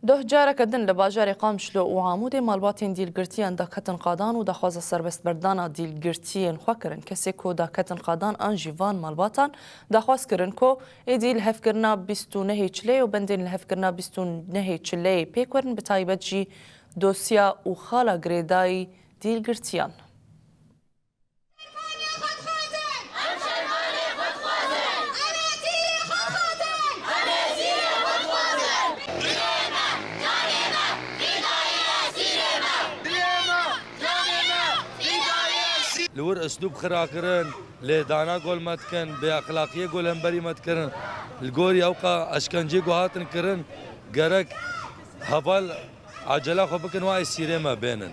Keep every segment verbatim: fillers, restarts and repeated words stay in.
Doh careke din li bajarê Qamişlo û Amûdê malbatên dîlgirtiyan daketin qadan û daxwaza serbestberdana dîlgirtiyên xwe kirin. Kesê ku daketin qadan an jî van malbatan daxwaz kirin ku êdî lihevkirina bîst û nehê çileyê û bendên lihevkirina bîst û nehê çileyê pêk werin, bi taybet jî dosya û xala girêdayî dîlgirtiyan. Li wir uslûb xira kirin, lêdana gol me dikin, bêexlaqiyê gol hemberî me dikirin. Li gorî ewqa eşkencê ku hatin kirin, gerek heval Acele xwe bikin, wa êsîrê me bênin.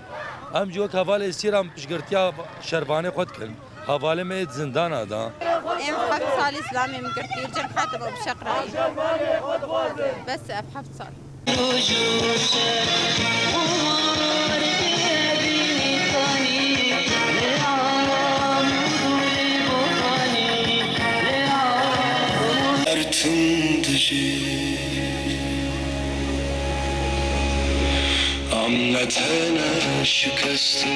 Em jî wek hevalê êsîran piştgirtiya şervanê xwe dikin. Hevalê me yê di zindana de. Em heft salî zilamê min girtî, cem hatime bi şeqrayî. Bes ev heft sal. Her tim dijî. Em ne tene şikestin.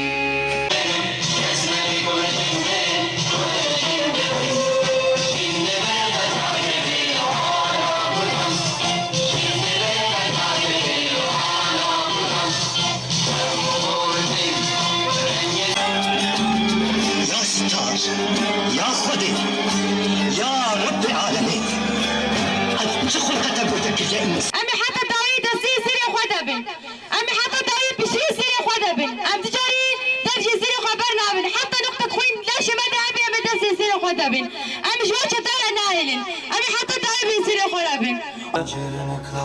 Ya Star, ya Xwedê, ya Rebbê alemê. Ev çi xulqe te gote kiriye îmir? Em ê heta dawî destê sîrê xwe de bin. Em ê heta dawî piştî sîrê xwe de bin. Em du carî dev ji sîrê xwe bernabin. Heta nuqtek xwîn leşê me de hebe em ê destê sîrê xwe de bin. Em ji we çete re nahêlin. Em ê heta dawî bi sîrê xwe re bin.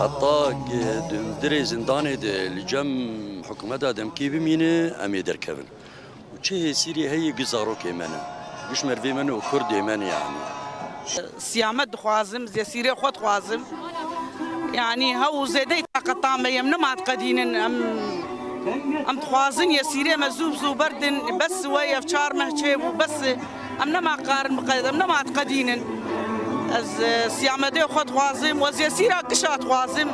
Heta di, di rê zindanê de li cem hikûmeta demkî bimîne, em ê derkevin. Û çi hêsîrî heye gi zarokê me ne, gi ji mervê me ne û kurdê me ne yanî. Siyamet dixwazim, zêsîrê xwe dixwazim. Yanî hew û zêdeyî taqeta me ye, em nema diqedînin, em, em dixwazin yêsîrê me zû bi zû berdin, bes we ye, ev çar meh çêbû, bes e. Em nema karin biqed-, em nema diqedînin. Ez, e, Siyamedê xwe dixwazim, we zêsîra gişa dixwazim.